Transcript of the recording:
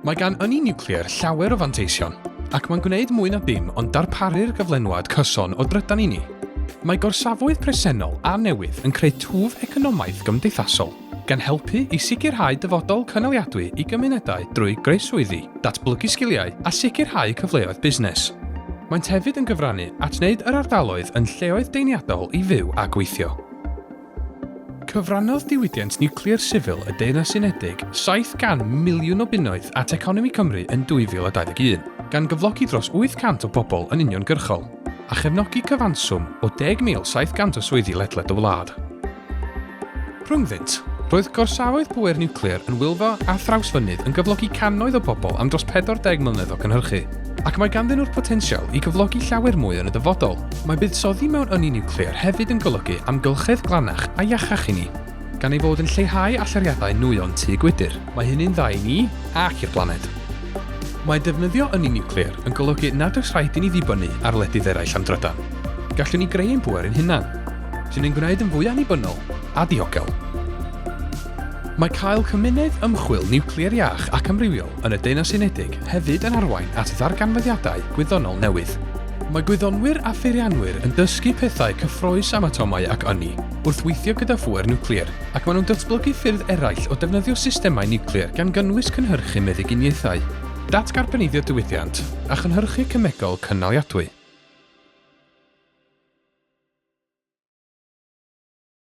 Mae gan ynni niwclear llawer o fanteision, ac mae'n gwneud mwy na dim ond darparu'r gyflenwad cyson o drydan i ni. Mae gorsafoedd presennol a newydd yn creu twf economaidd gymdeithasol, gan helpu i sicrhau dyfodol cynaliadwy i gymunedau drwy greu swyddi, datblygu sgiliau a sicrhau cyfleoedd busnes. Maent hefyd yn cyfrannu at wneud yr ardaloedd yn lleoedd deniadol i fyw a gweithio. Cyfrannodd diwydiant niwclear sifil y Deyrnas Unedig 700 miliwn o bunnoedd at economi Cymru yn 2021, gan gyflogi dros 800 o bobl yn uniongyrchol, a chefnogi cyfanswm o 10,700 o swyddi ledled y wlad. Rhyngddynt, roedd gorsafoedd pŵer niwclear yn Wylfa a Thrawsfynydd yn gyflogi cannoedd o bobl am dros 40 mlynedd o gynhyrchu, ac mae ganddyn nhw'r potensial i gyflogi llawer mwy yn y dyfodol. Mae buddsoddi mewn ynni niwclear hefyd yn golygu amgylchedd glanach a iachach i ni, gan ei fod yn lleihau allyriadau nwyon tŷ gwydr. Mae hynny'n dda i ni ac i'r blaned. Mae defnyddio ynni niwclear yn golygu nad oes rhaid i ni ddibynnu ar wledydd eraill am drydan. Gallwn ni greu ein pŵer ein hunain, sy'n ein gwneud yn fwy annibynnol a diogel. Mae cael cymuned ymchwil niwclear iach ac amrywiol yn y Deyrnas Unedig hefyd yn arwain at ddarganfyddiadau gwyddonol newydd. Mae gwyddonwyr a pheirianwyr yn dysgu pethau cyffrous am atomau ac ynni wrth weithio gyda phŵer niwclear, ac maen nhw'n datblygu ffyrdd eraill o defnyddio systemau niwclear gan gynnwys cynhyrchu meddyginiaethau, datgarboneiddio diwydiant, a chynhyrchu cemegol cynaliadwy.